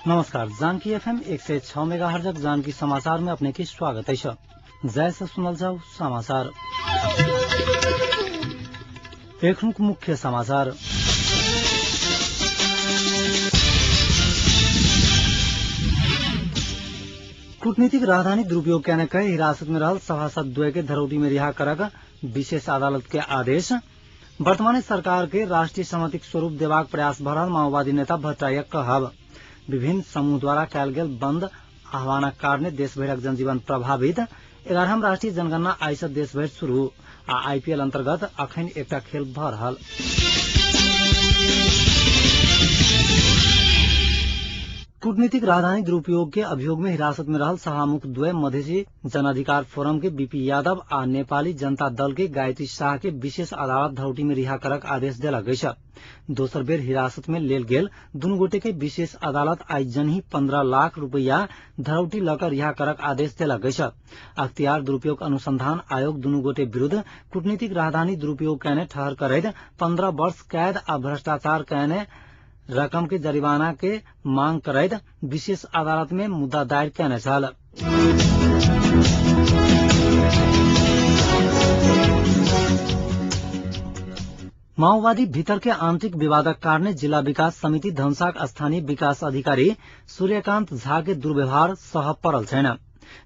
नमस्कार, जानकी एफएम 106 मेगाहर्जक जानकी समाचार में अपने के स्वागत है। जय से सुनल जाओ समाचार। एखनुक मुख्य समाचार। कूटनीतिक राजधानी दुरुपयोग केने कहि हिरासत में रहल सभासद द्वय के धरौटी में रिहा करक विशेष अदालत के आदेश। वर्तमान सरकार के राष्ट्रीय सहमतिक स्वरूप देबाक प्रयास भ रहल माओवादी नेता भट्टराईक कहब। विभिन्न समूह द्वारा कयल गेल बंद आह्वानक कारणे देशभरिक जनजीवन प्रभावित। 11म राष्ट्रीय जनगणना आइ सँ देशभरि शुरू आ आईपीएल अंतर्गत अखन एकटा खेल भ रहल। कूटनीतिक राजधानी दुरुपयोग के अभियोग में हिरासत में रहल सभामुख द्वय मधेसी जनाधिकार फोरम के बीपी यादव आ नेपाली जनता दल के गायत्री शाह के विशेष अदालत धरौटी में रिहा करक आदेश देलक अछि। दोसर बेर हिरासत में लेल गेल दुनू गोटे के विशेष अदालत आइ जनही 15 लाख रुपया धरौटी लऽ कऽ रिहा करक आदेश देलक अछि। अख्तियार दुरुपयोग अनुसंधान आयोग दुनू गोटे विरूद्ध कूटनीतिक राजधानी दुरुपयोग कयने ठहर करैत 15 वर्ष कैद आ भ्रष्टाचार कयने रकम के जरिमाना के मांग करैत विशेष अदालत में मुद्दा दायर कयने छल। माओवादी भीतर के आंतरिक विवादक कारणे जिला विकास समिति धनसाक स्थानीय विकास अधिकारी सूर्यकांत झा के दुर्व्यवहार सह पड़ल छैन।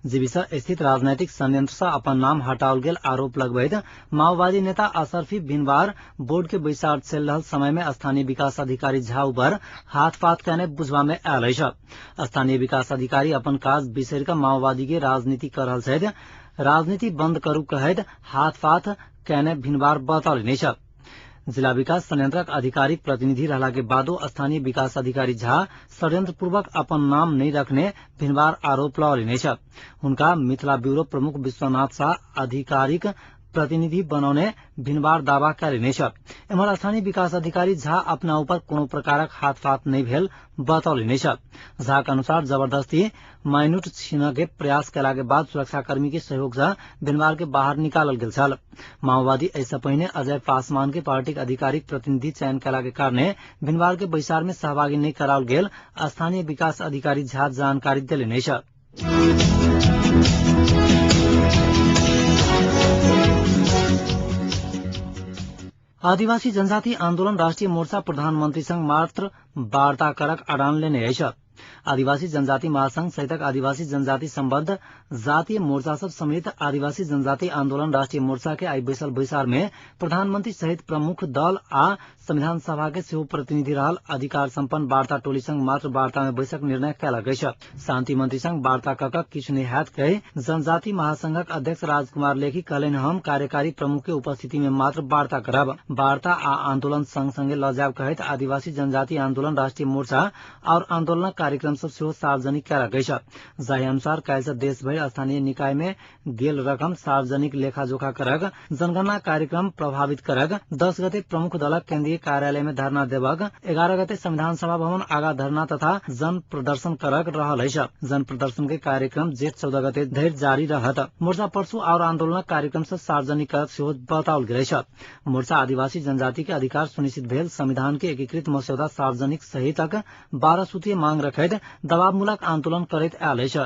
जीविसा स्थित राजनैतिक षड्यंत्र सँ अपन नाम हटाओल गेल आरोप लगबैत माओवादी नेता असरफी भिनवार बोर्ड के बैसार चलि रहल समय में स्थानीय विकास अधिकारी झा ऊपर हाथपात कयने बुझबा में आयल अछि। स्थानीय विकास अधिकारी अपन काज बिसरि कऽ माओवादी के राजनीति कऽ रहल छथि, राजनीति बंद करू कहैत हाथपात कयने भिनवार बतौलनि अछि। जिला विकास संयंत्रक आधिकारिक प्रतिनिधि रहला के बादो स्थानीय विकास अधिकारी झा षड्यंत्र पूर्वक अपन नाम नहि रखने भिनवार आरोप लगौलनि अछि। हुनका मिथिला ब्यूरो प्रमुख विश्वनाथ शाह आधिकारिक प्रतिनिधि बनौने भिनवार दावा कयलनि अछि। एम्हर स्थानीय विकास अधिकारी झा अपना ऊपर कोनो प्रकारक हाथपात नहि भेल बतौलनि अछि। झा के अनुसार जबरदस्ती माइन्यूट छीनऽ के प्रयास कयला के बाद सुरक्षाकर्मी के सहयोग सँ भिनवार के बाहर निकालल गेल छल। माओवादी एहि सँ पहिने अजय पासवान के पार्टीक आधिकारिक प्रतिनिधि चयन कयला के कारणे भिनवार के बैसार में सहभागी नहि कराओल गेल स्थानीय विकास अधिकारी झा जानकारी देलनि अछि। आदिवासी जनजाति आंदोलन राष्ट्रीय मोर्चा प्रधानमंत्री संग मात्र वार्ता करक अडान लेने अछि। आदिवासी जनजाति महासंघ सहितक आदिवासी जनजाति संबद्ध जातीय मोर्चा सब सम्मिलित आदिवासी जनजाति आंदोलन राष्ट्रीय मोर्चा के आइ बैसल बैसार में प्रधानमंत्री सहित प्रमुख दल आ संविधान सभा के सेहो प्रतिनिधि रहल अधिकार संपन्न वार्ता टोली संग मात्र वार्ता में बैसक निर्णय कयलक अछि। शांति मंत्री संग वार्ता कऽ कऽ किछु नहि हैत कहि जनजाति महासंघक अध्यक्ष राजकुमार लेखी कहलनि, हम कार्यकारी प्रमुख के उपस्थिति में मात्र वार्ता करब। वार्ता आ आंदोलन संग संगे लऽ जायब कहैत आदिवासी जनजाति आंदोलन राष्ट्रीय मोर्चा और आंदोलनक कार्यक्रम सब सेहो सार्वजनिक कयलक अछि। जाहि अनुसार काल्हि सँ देशभरि स्थानीय निकाय में गेल रकम सार्वजनिक लेखा जोखा करक, जनगणना कार्यक्रम प्रभावित करक, 10 गते प्रमुख दलक केन्द्रीय कार्यालय में धरना देबक, 11 गते संविधान सभा भवन आगा धरना तथा जन प्रदर्शन करक रहल अछि। जन प्रदर्शन के कार्यक्रम जेठ 14 गते धरि जारी रहत। मोर्चा परसू और आंदोलनक कार्यक्रम सब सार्वजनिक करक सेहो बताओल गेल अछि। मोर्चा आदिवासी जनजाति के अधिकार सुनिश्चित भेल संविधान के एकीकृत मस्यौदा सार्वजनिक सहितक 12 सूत्रीय मांग रखैत दबावमूलक आंदोलन करैत आयल अछि।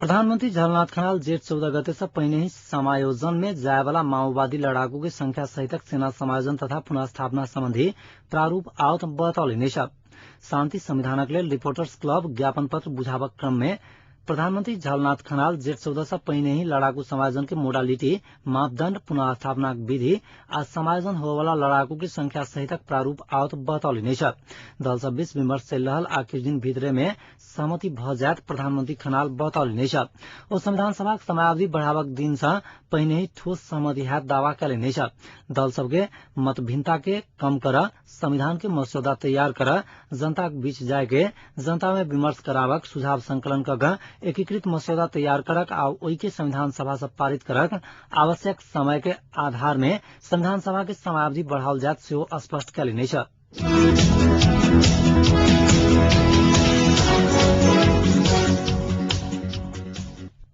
प्रधानमंत्री झलनाथ खनाल जेठ 14 गते से पहिने ही समायोजन में जायवाला माओवादी लड़ाकू के संख्या सहितक सेना समायोजन तथा पुनर्स्थापना संबंधी प्रारूप आओत बतौलनि अछि। शांति संविधानक लेल रिपोर्टर्स क्लब ज्ञापन पत्र बुझाबक क्रम में प्रधानमंत्री झलनाथ खनाल जेठ 14 से पहिने ही लड़ाकू समायोजन के मोडालिटी, मापदंड, पुनर्स्थापनाक विधि आ समायोजन होवला लड़ाकू के संख्या सहितक प्रारूप आओत बतौलनि अछि। दल सब बीच विमर्श चलि रहल आ किछु दिन भीतरे में सहमति भ जायत प्रधानमंत्री खनाल बतौलनि अछि। ओ संविधान सभाक समयावधि बढ़ाबक दिन सँ पहिने ही ठोस सहमति हैत दावा कयलनि अछि। दल सबके मतभिन्नता के कम कर, संविधान के मसौदा तैयार कर, जनता के बीच जाय के जनता में विमर्श कराबक, सुझाव संकलन कऽ एकीकृत मसौदा तैयार करक आ ओहि के संविधान सभा सँ पारित करक आवश्यक समय के आधार में संविधान सभा के समयावधि बढ़ाओल जायत सेहो स्पष्ट कयलनि अछि।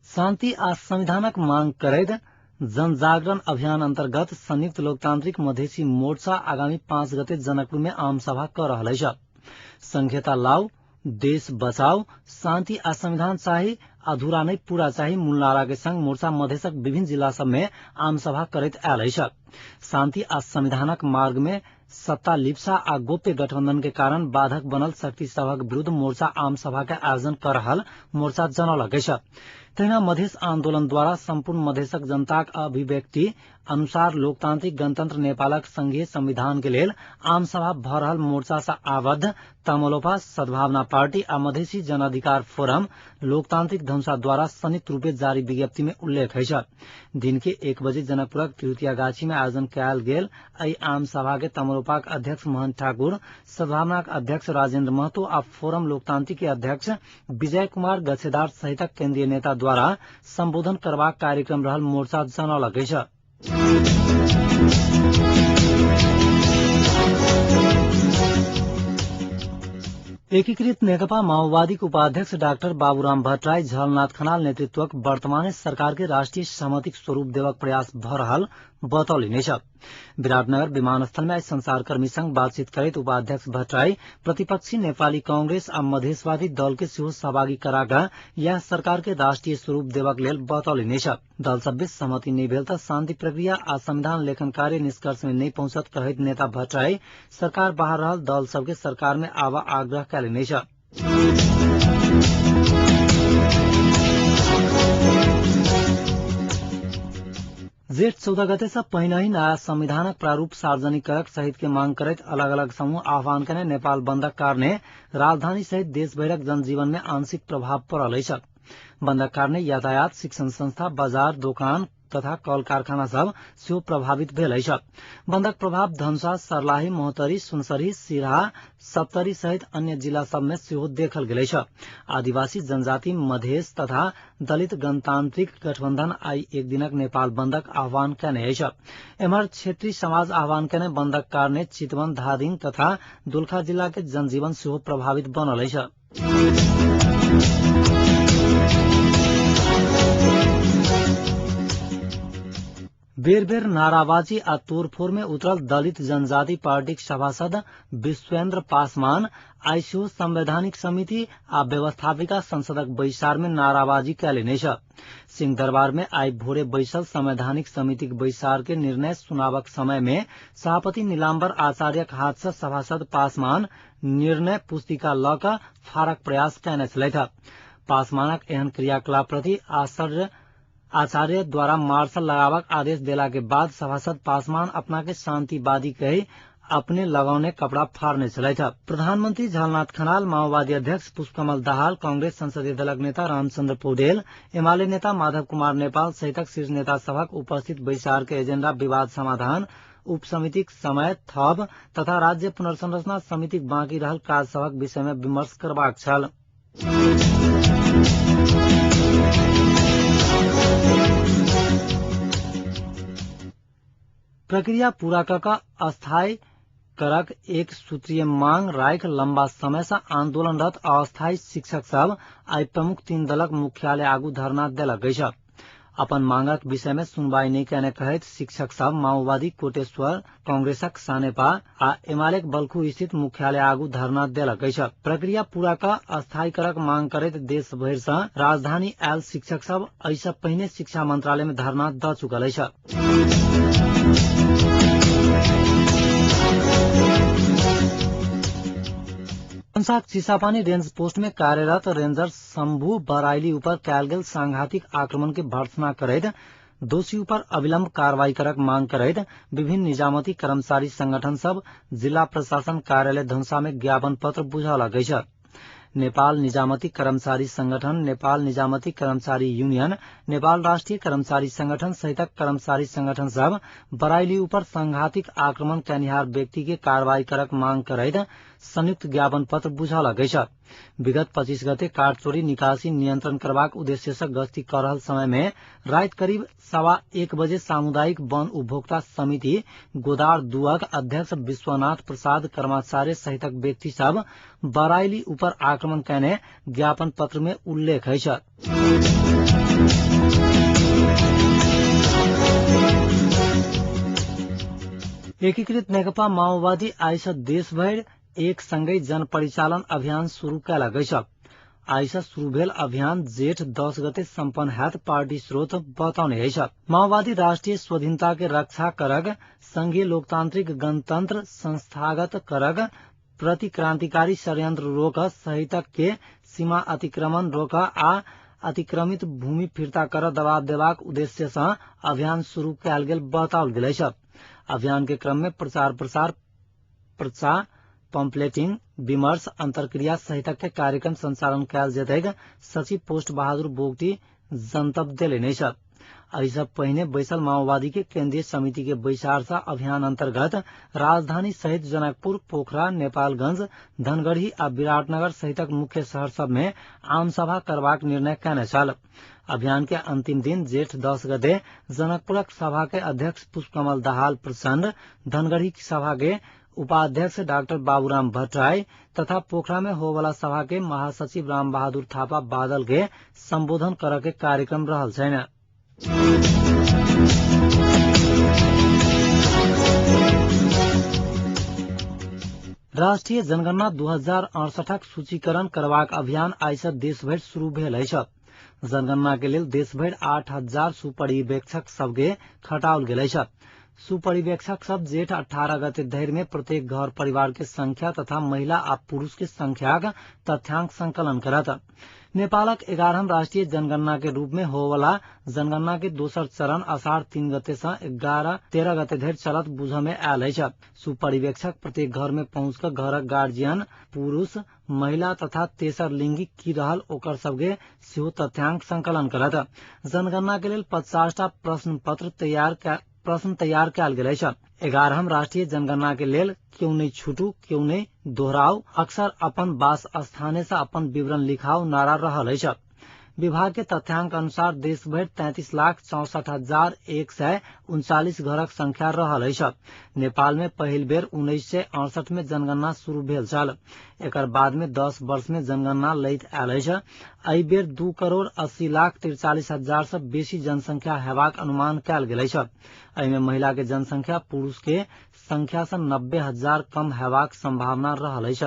शांति आ संविधानक मांग करैत जनजागरण अभियान अंतर्गत संयुक्त लोकतांत्रिक मधेसी मोर्चा आगामी 5 गते जनकपुर में आमसभा कर रहल अछि। संघीयता लाओ, देश बचाओ, शांति आ संविधान चाही, अधूरा नहीं पूरा चाही मूल नारा के संग मोर्चा मधेसक विभिन्न जिला सब में आमसभा करैत आयल अछि। शांति आ संविधानक मार्ग में सत्ता लिप्सा आ गोप्य गठबंधन के कारण बाधक बनल शक्ति सभक विरुद्ध मोर्चा आमसभा के आयोजन कर रहल मोर्चा जनौलक अछि। तहिना मधेस आंदोलन द्वारा संपूर्ण मधेसक जनताक अभिव्यक्ति अनुसार लोकतांत्रिक गणतंत्र नेपालक संघीय संविधान के लेल आमसभा भ रहल मोर्चा से आबद्ध तमलोपा सद्भावना पार्टी आ मधेसी जनअधिकार फोरम लोकतांत्रिक धनुषा द्वारा संयुक्त रूपे जारी विज्ञप्ति में उल्लेख अछि। दिन के 1 बजे जनकपुरक तिरुतिया गाछी में आयोजन कयल गेल एहि आमसभा के तमलोपाक अध्यक्ष मोहन ठाकुर, सद्भावनाक अध्यक्ष राजेंद्र महतो आ फोरम लोकतांत्रिक के अध्यक्ष विजय कुमार गछेदार सहितक केंद्रीय नेता द्वारा संबोधन करबाक कार्यक्रम रहल मोर्चा जनौलक अछि। एकीकृत नेकपा माओवादीक उपाध्यक्ष डाक्टर बाबूराम भट्टराई झलनाथ खनाल नेतृत्वक वर्तमान सरकार के राष्ट्रीय सहमतिक स्वरूप देवक प्रयास भ रहल बतौलनि अछि। विराटनगर विमानस्थल में संचारकर्मी संग बातचीत करैत उपाध्यक्ष भट्टराई प्रतिपक्षी नेपाली कांग्रेस आ मधेसवादी दल के सेहो सहभागी कराकऽ यह सरकार के राष्ट्रीय स्वरूप देवक लेल बतौलनि अछि। दल सब बीच सहमति नहि भेल तऽ शांति प्रक्रिया आ संविधान लेखन कार्य निष्कर्ष में नहि पहुंचत कहैत नेता भट्टराई सरकार बाहर रहल दल सबके सरकार में आबऽ आग्रह कयलनि अछि। जेठ 14 गते से पहिनहि नयाँ संविधानक प्रारूप सार्वजनिक करक सहित के मांग करैत अलग अलग समूह आह्वान कने नेपाल बंदक कारणे राजधानी सहित देशभरिक जनजीवन में आंशिक प्रभाव पड़ल अछि। बंदक कारणे यातायात, शिक्षण संस्था, बाजार, दोकान तथा कल कारखाना सब सेहो प्रभावित भेल अछि। बंदक प्रभाव धनुषा, सर्लाही, महोत्तरी, सुनसरी, सिरहा, सप्तरी सहित अन्य जिला सब में सेहो देखल गेल अछि। आदिवासी जनजाति, मधेस तथा दलित गणतांत्रिक गठबंधन आई एक दिनक नेपाल बंदक आह्वान कयने अछि। एम्हर क्षेत्रीय समाज आह्वान कयने बंदक कारणे चितवन, धादिङ तथा दोलखा जिला के जनजीवन सेहो प्रभावित बनल अछि। बेर बेर नाराबाजी आ तोड़फोड़ में उतरल दलित जनजाति पार्टीक सभासद विश्वेंद्र पासवान आइ सेहो संवैधानिक समिति आ व्यवस्थापिका संसदक बैसार में नाराबाजी कयलनि अछि। सिंहदरबार में आइ भोरे बैसल संवैधानिक समितिक बैसार के निर्णय सुनाबक समय में सभापति नीलाम्बर आचार्यक हाथ से सभासद पासवान निर्णय पुस्तिका लऽ कऽ फारक प्रयास कयने छलथि। पासवानक एहन क्रियाकलाप प्रति आचार्य द्वारा मार्शल लगावक आदेश देला के बाद सभासद पासवान अपना के शांतिवादी कही अपने लगौने कपड़ा फाड़ने छलथि। प्रधानमंत्री झलनाथ खनाल, माओवादी अध्यक्ष पुष्पकमल दाहाल, कांग्रेस संसदीय दलक नेता रामचंद्र पौडेल, एमाले नेता माधव कुमार नेपाल सहितक शीर्ष नेता सभक उपस्थित बैसार के एजेंडा विवाद समाधान उपसमितिक समय थप तथा राज्य पुनर्संरचना समितिक बाँकी रहल काज सभक विषय में विमर्श करबाक छल। प्रक्रिया पूरा कऽ अस्थायी करक एक सूत्रीय मांग राखि लंबा समय से आंदोलनरत अस्थायी शिक्षक सब आइ प्रमुख 3 दलक मुख्यालय आगू धरना देलक अछि। अपन मांगक विषय में सुनवाई नहि कयने कहैत शिक्षक सब माओवादी कोटेश्वर, कांग्रेसक सानेपा आ एमालेक बल्खू स्थित मुख्यालय आगू धरना देलक अछि। प्रक्रिया पूरा कऽ अस्थायी करक मांग करैत देश भरि सँ राजधानी आयल शिक्षक सब एहि पहिने शिक्षा मंत्रालय में धरना दऽ चुकल अछि। धनुषाक चिसापानी रेंज पोस्ट में कार्यरत रेंजर शंभू बराइली ऊपर कयल गेल सांघातिक आक्रमण के भर्त्सना करैत दोषी ऊपर अविलंब कार्रवाई करक मांग करैत विभिन्न निजामती कर्मचारी संगठन सब जिला प्रशासन कार्यालय धनुषा में ज्ञापन पत्र बुझौलक अछि। नेपाल निजामती कर्मचारी संगठन, नेपाल निजामती कर्मचारी यूनियन, नेपाल राष्ट्रीय कर्मचारी संगठन सहितक कर्मचारी संगठन सब बराइली ऊपर सांघातिक आक्रमण कयनिहार व्यक्ति के कार्रवाई करक मांग करैत संयुक्त ज्ञापन पत्र बुझौलक अछि। विगत 25 गते काठ चोरी निकासी नियंत्रण करबाक उद्देश्य से गश्ती कर रहल समय में रात करीब 1:15 बजे सामुदायिक वन उपभोक्ता समिति गोदार दुआक अध्यक्ष विश्वनाथ प्रसाद कर्माचार्य सहितक व्यक्ति सब बराइली ऊपर आक्रमण कयने ज्ञापन पत्र में उल्लेख अछि। एकीकृत नेकपा माओवादी आइसँ देशभरि एक संगै जनपरिचालन अभियान शुरू कयलक अछि। आइसँ शुरू भेल अभियान जेठ 10 गते सम्पन्न हैत पार्टी स्रोत बतौने अछि। माओवादी राष्ट्रिय स्वाधीनता के रक्षा करग, संघीय लोकतांत्रिक गणतंत्र संस्थागत करग, प्रति क्रांतिकारी षड्यंत्र रोक सहितक के सीमा अतिक्रमण रोक आ अतिक्रमित भूमि फिर्ता कर दबाव देबाक उद्देश्य सँ अभियान शुरू कयल गेल बताओल गेल अछि। अभियान के क्रम में प्रचार प्रसार, प्रचार, पंपलेटिंग, विमर्श, अंतर्क्रिया सहितक के कार्यक्रम संचालन कयल जेतैक सचिव पोस्ट बहादुर बोगटी जनतब देलनि अछि। एहिसँ पहिने बैसल माओवादी के केंद्रीय समिति के बैसार सँ अभियान अंतर्गत राजधानी सहित जनकपुर, पोखरा, नेपालगंज, धनगढ़ी आ विराटनगर सहितक मुख्य शहर सब में आमसभा करबाक निर्णय कयने छल। अभियान के अंतिम दिन जेठ 10 गते जनकपुरक सभा के अध्यक्ष पुष्पकमल दाहाल प्रचंड, धनगढ़ी सभा के उपाध्यक्ष डॉक्टर बाबूराम भट्टराई तथा पोखरा में होवला सभा के महासचिव राम बहादुर थापा बादल के संबोधन करऽ के कार्यक्रम रहल छैन। राष्ट्रिय जनगणना 2068 सूचीकरण करबाक अभियान आइसँ देशभरि शुरू भेल अछि। जनगणना के लेल देशभरि 8000 सुपरिवेक्षक सबके खटाओल गेल अछि। सुपरिवेक्षक सब जेठ 18 गते धरि में प्रत्येक घर परिवार के संख्या तथा महिला आ पुरुष के संख्याक तथ्यांक संकलन करत। नेपालक 11 राष्ट्रीय जनगणना के रूप में होवला जनगणना के दोसर चरण अषाढ़ 3 गते से 13 गते धरि चलत बुझ में आयल अछि। सुपरिवेक्षक प्रत्येक घर में पहुंच कर घरक गार्जियन, पुरुष, महिला तथा तेसर लिंगी की रहल ओकर सबके सेहो तथ्यांक संकलन करत। जनगणना के लेल 50टा प्रश्न पत्र तैयार कयल गेल अछि। 11 राष्ट्रीय जनगणना के लेल क्यों नहीं छूटू क्यों नहीं दोहराउ अक्सर अपन वास स्थाने से अपन विवरण लिखाउ नारा रहल अछि। विभाग के तथ्यांक अनुसार देशभरि 33,64,139 घरक संख्या रहल अछि। नेपाल में पहिल बेर 1968 में जनगणना शुरू भेल छल। एकर बाद में 10 वर्ष में जनगणना लैत आयल अछि। एहि बेर 2,80,43,000 से बेसी जनसंख्या हेबाक अनुमान कयल गेल अछि। एहिमे महिला के जनसंख्या पुरुष के संख्या से 90,000 कम हेबाक संभावना रहल अछि।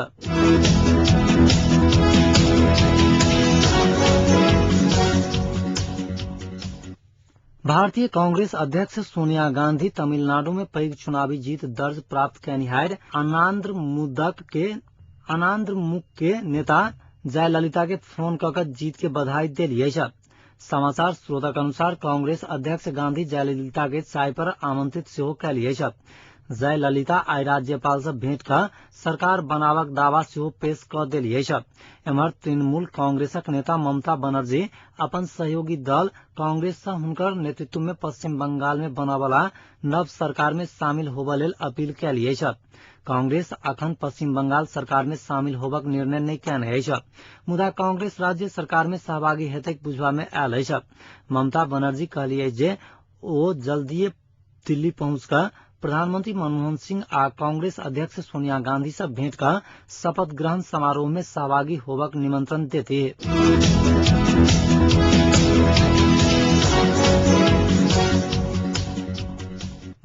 भारतीय कांग्रेस अध्यक्ष सोनिया गांधी तमिलनाडु में पैघ चुनावी जीत दर्ज प्राप्त कयनिहार अनान्द्रमुक के नेता जयललिता के फोन क के जीत के बधाई देली अछि। समाचार स्रोतक अनुसार कांग्रेस अध्यक्ष गांधी जयललिता के चाय पर आमंत्रित सेहो कयली अछि। जयललिता आइ राज्यपाल से भेंट क सरकार बनावक दावा सेहो पेश क देली अछि। एम्हर तृणमूल कांग्रेसक नेता ममता बनर्जी अपन सहयोगी दल कांग्रेस से हुनकर नेतृत्व में पश्चिम बंगाल में बनवला नव सरकार में शामिल होबय लेल अपील कयली अछि। कांग्रेस अखन पश्चिम बंगाल सरकार में शामिल होबक निर्णय नहि कयने अछि, मुदा कांग्रेस राज्य सरकार में सहभागी हेतैक बुझबा में आयल अछि। ममता बनर्जी कहली अछि जे ओ जल्दीए दिल्ली पहुंच क प्रधानमंत्री मनमोहन सिंह आ कांग्रेस अध्यक्ष सोनिया गांधी से भेंट क शपथ ग्रहण समारोह में सहभागी होबक निमंत्रण देते।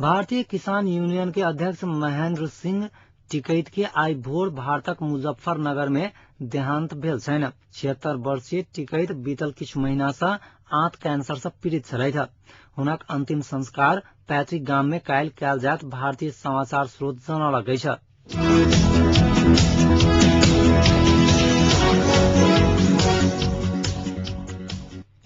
भारतीय किसान यूनियन के अध्यक्ष महेंद्र सिंह टिकैत के आई भोर भारतक मुजफ्फरनगर में देहांत भेल छनि। 76 वर्षीय टिकैत बीतल किछु महीना से आंत कैंसर से पीड़ित छलथि। हुनक अंतिम संस्कार पैतृक गाम में काल्हि कयल जायत भारतीय समाचार स्रोत जनौलक अछि।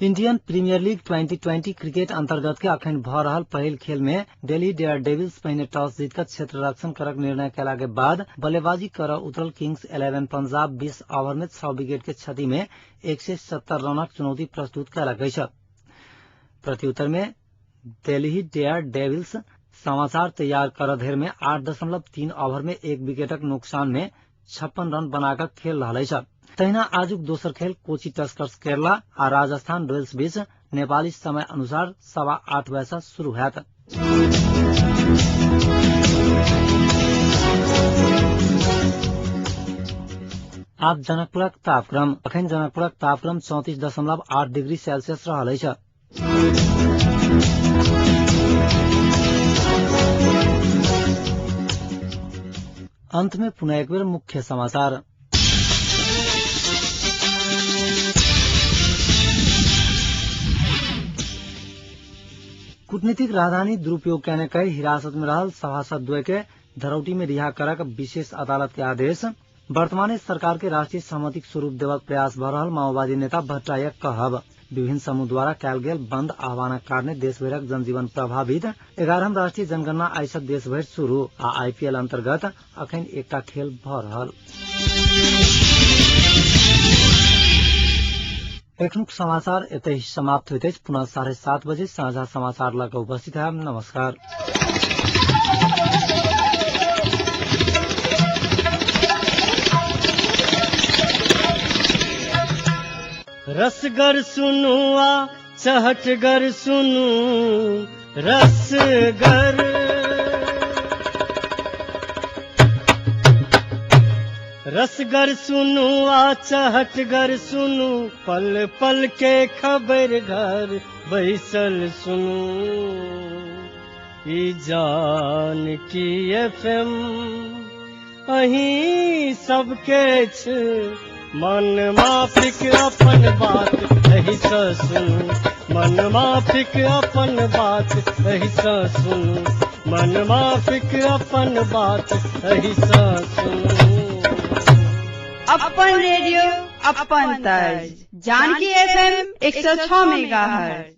इंडियन प्रीमियर लीग 2020 क्रिकेट अंतर्गत के अखन भ रहल पहिल खेल में दिल्ली डेयर डेविल्स पहिने टॉस जीतकर क्षेत्र रक्षण करक निर्णय कयला के बाद बल्लेबाजी कर उतरल किंग्स 11 पंजाब 20 ओवर में 6 विकेट के क्षति में 170 रनक चुनौती प्रस्तुत कयलक अछि। प्रत्युत्तर में दिल्ली डेयर डेविल्स समाचार तैयार कर धरि में 8.3 ओवर में 1 विकेटक नुकसान में 56 रन बनाकर खेल रहल अछि। तहिना आजुक दोसर खेल कोची टस्कर्स केरला आ राजस्थान रॉयल्स बीच नेपाली समय अनुसार 8:15 बजे से शुरू होयत। आब जनकपुरक तापक्रम। अखन जनकपुरक तापक्रम 34.8 डिग्री सेल्सियस रहल अछि। अंत में पुनः एक बेर मुख्य समाचार। कूटनीतिक राजधानी दुरुपयोग कहने कई हिरासत में रहल सभासद द्वय के धरौटी में रिहा करक विशेष अदालत के आदेश। वर्तमान सरकार के राष्ट्रीय सहमतिक स्वरूप देवक प्रयास भ रहल माओवादी नेता भट्टराईक कहब। विभिन्न समूह द्वारा कयल गेल बंद आह्वानक कारणे देशभरिक जनजीवन प्रभावित। 11 राष्ट्रीय जनगणना आइ सँ देशभरि शुरू आ आईपीएल अंतर्गत अखन एकटा खेल भ रहल। एखनुक समाचार एतहि समाप्त होइत अछि। पुनः 7:30 बजे साझा समाचार लऽ कऽ उपस्थित हैब। नमस्कार। रसगर सुनू आ चहटगर सुनू रसगर। रसगर सुनू आ चहटगर सुनू, पल पल के खबर घर बैसल सुनू। ई जानकी एफ.एम. अहीं सबके छै, मन माफिक अपन बात एहि सँ सुनू। मन माफिक अपन बात एहि सँ सुनू। मन माफिक अपन बात एहि सँ सुनू। अपन रेडियो अपन तर्ज, जानकी एफएम 106 मेगाहर्ट्ज।